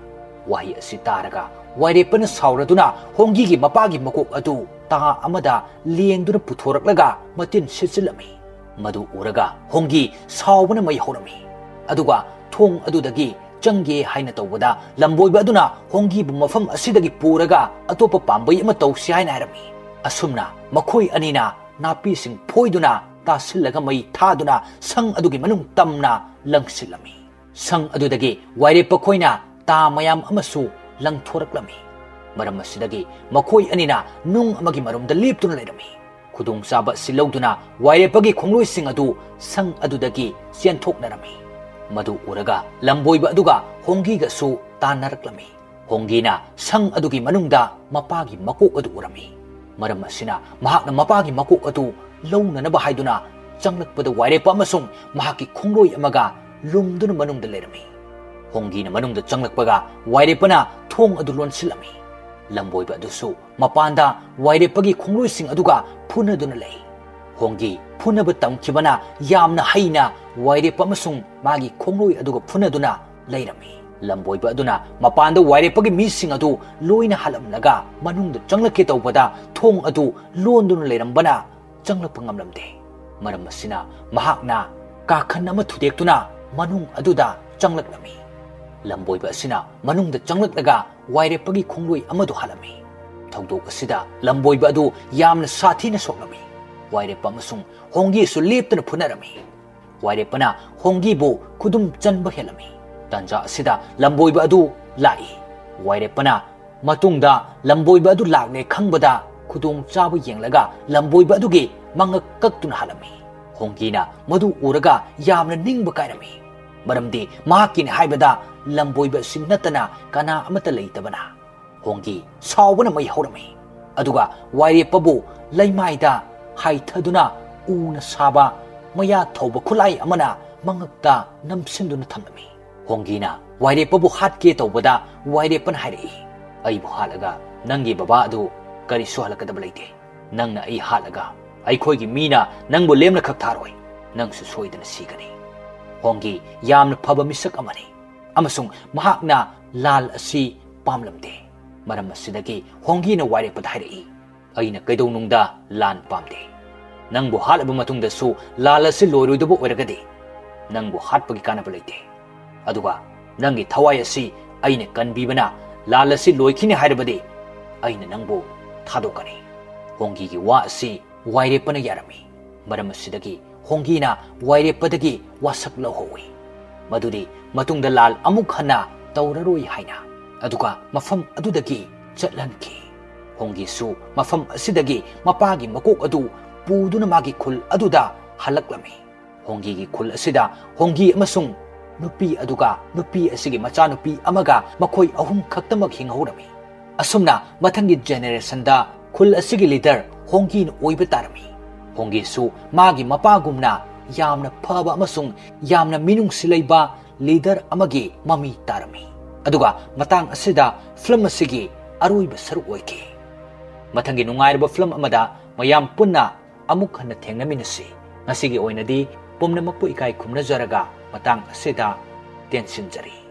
ꯋꯥꯍꯩ ꯑꯁꯤ ꯇꯥꯔꯒ ꯋꯥꯏꯔꯦꯞꯄꯅ ꯁꯥꯎꯔꯗꯨꯅ ꯍꯣꯡꯒꯤꯒꯤ ꯃꯄꯥꯒꯤ ꯃꯀꯣꯛ ꯑꯗꯨ ꯇꯥ ꯑꯃꯗ ꯂꯦꯡꯗꯨꯅ ꯄꯨꯊꯣꯔꯛꯂꯒ ꯃꯇꯤꯟ ꯁꯤꯠꯆꯤꯜꯂꯝꯃꯤ꯫ ꯃꯗꯨ ꯎꯔꯒ ꯍꯣꯡꯒꯤ ꯁꯥꯎꯕꯅ ꯃꯩ ꯍꯧꯔꯝꯃꯤ꯫ ꯑꯗꯨꯒ ꯊꯣꯡ ꯑꯗꯨꯗꯒꯤ ꯆꯪꯒꯦ ꯍꯥꯏꯅ ꯇꯧꯕꯗ ꯂꯝꯕꯣꯏꯕ ꯑꯗꯨꯅ ꯍꯣꯡꯒꯤꯕꯨ ꯃꯐꯝ ꯑꯁꯤꯗꯒꯤ ꯄꯨꯔꯒ ꯑꯇꯣꯞꯄ ꯄꯥꯝꯕꯩ ꯑꯃ ꯇꯧꯁꯤ ꯍꯥꯏꯅ ꯍꯥꯏꯔꯝꯃꯤ꯫ ꯑꯁꯨꯝꯅ ꯃꯈꯣꯏ ꯑꯅꯤꯅ ꯅꯥꯄꯤꯁꯤꯡ ꯐꯣꯏꯗꯨꯅ ꯇꯥꯁꯤꯜꯂꯒ ꯃꯩ ꯊꯥꯗꯨꯅ ꯁꯪ ꯑꯗꯨꯒꯤ ꯃꯅꯨꯡ ꯇꯝꯅ ꯂꯪꯁꯤꯜꯂꯝꯃꯤ꯫ ꯁꯪ ꯑꯗꯨꯗꯒꯤ ꯋꯥꯏꯔꯦꯞꯄ ꯈꯣꯏꯅ ꯇꯥ ꯃꯌꯥꯝ ꯑꯃꯁꯨ ꯂꯪꯊꯣꯔꯛꯂꯝꯃꯤ꯫ ꯃꯔꯝ ꯑꯁꯤꯗꯒꯤ ꯃꯈꯣꯏ ꯑꯅꯤꯅ ꯅꯨꯡ ꯑꯃꯒꯤ ꯃꯔꯨꯝꯗ ꯂꯦꯞꯇꯨꯅ ꯂꯩꯔꯝꯃꯤ꯫ ꯈꯨꯗꯣꯡꯆꯥꯕ ꯑꯁꯤ ꯂꯧꯗꯨꯅ ꯋꯥꯏꯔꯦꯞꯄꯒꯤ ꯈꯣꯡꯂꯣꯏꯁꯤꯡ ꯑꯗꯨ ꯁꯪ ꯑꯗꯨꯗꯒꯤ ꯆꯦꯟꯊꯣꯛꯅꯔꯝꯃꯤ꯫ ꯃꯗꯨ ꯎꯔꯒ ꯂꯝꯕꯣꯏꯕ ꯑꯗꯨꯒ ꯍꯣꯡꯒꯤꯒꯁꯨ ꯇꯥꯟꯅꯔꯛꯂꯝꯃꯤ꯫ ꯍꯣꯡꯒꯤꯅ ꯁꯪ ꯑꯗꯨꯒꯤ ꯃꯅꯨꯡꯗ ꯃꯄꯥꯒꯤ ꯃꯀꯣꯛ ꯑꯗꯨ ꯎꯔꯝꯃꯤ꯫ ꯃꯔꯝ ꯑꯁꯤꯅ ꯃꯍꯥꯛꯅ ꯃꯄꯥꯒꯤ ꯃꯀꯣꯛ ꯑꯗꯨ ꯂꯧꯅꯅꯕ ꯍꯥꯏꯗꯨꯅ ꯆꯪꯂꯛꯄꯗ ꯋꯥꯏꯔꯦꯞꯄ ꯑꯃꯁꯨꯡ ꯃꯍꯥꯛꯀꯤ ꯈꯣꯡꯂꯣꯏ ꯑꯃꯒ ꯂꯨꯝꯗꯨꯅ ꯃꯅꯨꯡꯗ ꯂꯩꯔꯝꯃꯤ꯫ ꯍꯣꯡꯒꯤꯅ ꯃꯅꯨꯡꯗ ꯆꯪꯂꯛꯄꯒ ꯋꯥꯏꯔꯦꯞꯄꯅ ꯊꯣꯡ ꯑꯗꯨ ꯂꯣꯟꯁꯤꯜꯂꯝꯃꯤ꯫ ꯂꯝꯕꯣꯏꯕ ꯑꯗꯨꯁꯨ ꯃꯄꯥꯟꯗ ꯋꯥꯏꯔꯦꯞꯄꯒꯤ ꯈꯣꯡꯂꯣꯏꯁꯤꯡ ꯑꯗꯨꯒ ꯐꯨꯅꯗꯨꯅ ꯂꯩ꯫ ꯍꯣꯡꯒꯤ ꯐꯨꯅꯕ ꯇꯝꯈꯤꯕꯅ ꯌꯥꯝꯅ ꯍꯩꯅ ꯋꯥꯏꯔꯦꯞꯄ ꯑꯃꯁꯨꯡ ꯃꯥꯒꯤ ꯈꯣꯡꯂꯣꯏ ꯑꯗꯨꯒ ꯐꯨꯅꯗꯨꯅ ꯂꯩꯔꯝꯃꯤ꯫ ꯂꯝꯕꯣꯏꯕ ꯑꯗꯨꯅ ꯃꯄꯥꯟꯗ ꯋꯥꯏꯔꯦꯞꯄꯒꯤ ꯃꯤꯁꯤꯡ ꯑꯗꯨ ꯂꯣꯏꯅ ꯍꯥꯠꯂꯝꯂꯒ ꯃꯅꯨꯡꯗ ꯆꯪꯂꯛꯀꯦ ꯇꯧꯕꯗ ꯊꯣꯡ ꯑꯗꯨ ꯂꯣꯟꯗꯨꯅ ꯂꯩꯔꯝꯕꯅ ꯆꯪꯂꯛꯄ ꯉꯝꯂꯝꯗꯦ꯫ ꯃꯔꯝ ꯑꯁꯤꯅ ꯃꯍꯥꯛꯅ ꯀꯥꯈꯟ ꯑꯃ ꯊꯨꯗꯦꯛꯇꯨꯅ ꯃꯅꯨꯡ ꯑꯗꯨꯗ ꯆꯪꯂꯛꯂꯝꯃꯤ꯫ ꯂꯝꯕꯣꯏꯕ ꯑꯁꯤꯅ ꯃꯅꯨꯡꯗ ꯆꯪꯂꯛꯂꯒ ꯋꯥꯏꯔꯦꯞꯄꯒꯤ ꯈꯣꯡꯂꯣꯏ ꯑꯃꯗꯨ ꯍꯥꯠꯂꯝꯃꯤ꯫ ꯊꯧꯗꯣꯛ ꯑꯁꯤꯗ ꯂꯝꯕꯣꯏꯕ ꯑꯗꯨ ꯌꯥꯝꯅ ꯁꯥꯊꯤꯅ ꯁꯣꯛꯂꯝꯃꯤ꯫ ꯋꯥꯏꯔꯦꯞꯄ ꯑꯃꯁꯨꯡ ꯍꯣꯡꯒꯤꯁꯨ ꯂꯦꯞꯇꯅ ꯐꯨꯅꯔꯝꯃꯤ꯫ ꯋꯥꯏꯔꯦꯞꯄꯅ ꯍꯣꯡꯒꯤꯕꯨ ꯈꯨꯗꯨꯝ ꯆꯟꯕ ꯍꯦꯜꯂꯝꯃꯤ꯫ ꯇꯥꯟꯖꯥ ꯑꯁꯤꯗ ꯂꯝꯕꯣꯏꯕ ꯑꯗꯨ ꯂꯥꯛꯏ꯫ ꯋꯥꯏꯔꯦꯞꯄꯅ ꯃꯇꯨꯡꯗ ꯂꯝꯕꯣꯏꯕ ꯑꯗꯨ ꯂꯥꯛꯂꯦ ꯈꯪꯕꯗ ꯈꯨꯗꯣꯡ ꯆꯥꯕ ꯌꯦꯡꯂꯒ ꯂꯝꯕꯣꯏꯕ ꯑꯗꯨꯒꯤ ꯃꯉꯛ ꯀꯛꯇꯨꯅ ꯍꯥꯠꯂꯝꯃꯤ꯫ ꯍꯣꯡꯒꯤꯅ ꯃꯗꯨ ꯎꯔꯒ ꯌꯥꯝꯅ ꯅꯤꯡꯕ ꯀꯥꯏꯔꯝꯃꯤ꯫ ꯃꯔꯝꯗꯤ ꯃꯍꯥꯛꯀꯤꯅꯤ ꯍꯥꯏꯕꯗ ꯂꯝꯕꯣꯏꯕ ꯑꯁꯤ ꯅꯠꯇꯅ ꯀꯅꯥ ꯑꯃꯠꯇ ꯂꯩꯇꯕꯅ꯫ ꯍꯣꯡꯒꯤ ꯁꯥꯎꯕꯅ ꯃꯩ ꯍꯧꯔꯝꯃꯤ꯫ ꯑꯗꯨꯒ ꯋꯥꯏꯔꯦꯞꯄꯕꯨ ꯂꯩꯃꯥꯏꯗ ꯍꯥꯏꯊꯗꯨꯅ ꯎꯅ ꯁꯥꯕ ꯃꯌꯥ ꯊꯧꯕ ꯈꯨꯠꯂꯥꯏ ꯑꯃꯅ ꯃꯉꯛꯇ ꯅꯝꯁꯤꯟꯗꯨꯅ ꯊꯝꯂꯝꯃꯤ꯫ ꯍꯣꯡꯒꯤꯅ ꯋꯥꯏꯔꯦꯞꯄꯕꯨ ꯍꯥꯠꯀꯦ ꯇꯧꯕꯗ ꯋꯥꯏꯔꯦꯞꯄꯅ ꯍꯥꯏꯔꯛꯏ, "ꯑꯩꯕꯨ ꯍꯥꯠꯂꯒ ꯅꯪꯒꯤ ꯕꯕꯥ ꯑꯗꯨ ꯀꯔꯤꯁꯨ ꯍꯜꯂꯛꯀꯗꯕ ꯂꯩꯇꯦ꯫ ꯅꯪꯅ ꯑꯩ ꯍꯥꯠꯂꯒ ꯑꯩꯈꯣꯏꯒꯤ ꯃꯤꯅ ꯅꯪꯕꯨ ꯂꯦꯝꯅ ꯈꯛ ꯊꯥꯔꯣꯏ꯫ ꯅꯪꯁꯨ ꯁꯣꯏꯗꯅ ꯁꯤꯒꯅꯤ꯫" ꯍꯣꯡꯒꯤ ꯌꯥꯝꯅ ꯐꯕ ꯃꯤꯁꯛ ꯑꯃꯅꯤ ꯑꯃꯁꯨꯡ ꯃꯍꯥꯛꯅ ꯂꯥꯜ ꯑꯁꯤ ꯄꯥꯝꯂꯝꯗꯦ꯫ ꯃꯔꯝ ꯑꯁꯤꯗꯒꯤ ꯍꯣꯡꯒꯤꯅ ꯋꯥꯏꯔꯦꯞꯄꯗ ꯍꯥꯏꯔꯛꯏ, "ꯑꯩꯅ ꯀꯩꯗꯧꯅꯨꯡꯗ ꯂꯥꯟ ꯄꯥꯝꯗꯦ꯫ ꯅꯪꯕꯨ ꯍꯥꯠꯂꯕ ꯃꯇꯨꯡꯗꯁꯨ ꯂꯥꯜ ꯑꯁꯤ ꯂꯣꯏꯔꯣꯏꯗꯕ ꯑꯣꯏꯔꯒꯗꯤ ꯅꯪꯕꯨ ꯍꯥꯠꯄꯒꯤ ꯀꯥꯟꯅꯕ ꯂꯩꯇꯦ꯫ ꯑꯗꯨꯒ ꯅꯪꯒꯤ ꯊꯋꯥꯏ ꯑꯁꯤ ꯑꯩꯅ ꯀꯟꯕꯤꯕꯅ ꯂꯥꯜ ꯑꯁꯤ ꯂꯣꯏꯈꯤꯅꯤ ꯍꯥꯏꯔꯕꯗꯤ ꯑꯩꯅ ꯅꯪꯕꯨ ꯊꯥꯗꯣꯛꯀꯅꯤ꯫" ꯍꯣꯡꯒꯤꯒꯤ ꯋꯥ ꯑꯁꯤ ꯋꯥꯏꯔꯦꯞꯄꯅ ꯌꯥꯔꯝꯃꯤ꯫ ꯃꯔꯝ ꯑꯁꯤꯗꯒꯤ ꯍꯣꯡꯒꯤꯅ ꯋꯥꯏꯔꯦꯞꯄꯗꯒꯤ ꯋꯥꯁꯛ ꯂꯧꯍꯧꯏ, ꯃꯗꯨꯗꯤ ꯃꯇꯨꯡꯗ ꯂꯥꯜ ꯑꯃꯨꯛ ꯍꯟꯅ ꯇꯧꯔꯔꯣꯏ ꯍꯥꯏꯅ꯫ ꯑꯗꯨꯒ ꯃꯐꯝ ꯑꯗꯨꯗꯒꯤ ꯆꯠꯍꯟꯈꯤ꯫ ꯍꯣꯡꯒꯤꯁꯨ ꯃꯐꯝ ꯑꯁꯤꯗꯒꯤ ꯃꯄꯥꯒꯤ ꯃꯀꯣꯛ ꯑꯗꯨ ꯄꯨꯗꯨꯅ ꯃꯥꯒꯤ ꯈꯨꯜ ꯑꯗꯨꯗ ꯍꯜꯂꯛꯂꯝꯃꯤ꯫ ꯍꯣꯡꯒꯤꯒꯤ ꯈꯨꯜ ꯑꯁꯤꯗ ꯍꯣꯡꯒꯤ ꯑꯃꯁꯨꯡ ꯅꯨꯄꯤ ꯑꯗꯨꯒ ꯅꯨꯄꯤ ꯑꯁꯤꯒꯤ ꯃꯆꯥꯅꯨꯄꯤ ꯑꯃꯒ ꯃꯈꯣꯏ ꯑꯍꯨꯝ ꯈꯛꯇꯃꯛ ꯍꯤꯡꯍꯧꯔꯝꯃꯤ꯫ ꯑꯁꯨꯝꯅ ꯃꯊꯪꯒꯤ generationꯗ ꯈꯨꯜ ꯑꯁꯤꯒꯤ leader ꯍꯣꯡꯒꯤꯅ ꯑꯣꯏꯕ ꯇꯥꯔꯝꯃꯤ꯫ ꯍꯣꯡꯒꯤꯁꯨ ꯃꯥꯒꯤ ꯃꯄꯥꯒꯨꯝꯅ ꯌꯥꯝꯅ ꯐꯕ ꯑꯃꯁꯨꯡ ꯌꯥꯝꯅ ꯃꯤꯅꯨꯡꯁꯤ ꯂꯩꯕ leader ꯑꯃꯒꯤ ꯃꯃꯤ ꯇꯥꯔꯝꯃꯤ꯫ ꯑꯗꯨꯒ ꯃꯇꯥꯡ ꯑꯁꯤꯗ film ꯑꯁꯤꯒꯤ ꯑꯔꯣꯏꯕ ꯁꯔꯨꯛ ꯑꯣꯏꯈꯤ꯫ ꯃꯊꯪꯒꯤ ꯅꯨꯡꯉꯥꯏꯔꯕ film ꯑꯃꯗ ꯃꯌꯥꯝ ꯄꯨꯟꯅ ꯑꯃꯨꯛ ꯍꯟꯅ ꯊꯦꯡꯅꯃꯤꯟꯅꯁꯤ꯫ ꯉꯁꯤꯒꯤ ꯑꯣꯏꯅꯗꯤ ꯄꯨꯝꯅꯃꯛꯄꯨ ꯏꯀꯥꯏ ꯈꯨꯝꯅꯖꯔꯒ ꯃꯇꯥꯡ ꯑꯁꯤꯗ ꯇꯦꯟꯁꯤꯟꯖꯔꯤ꯫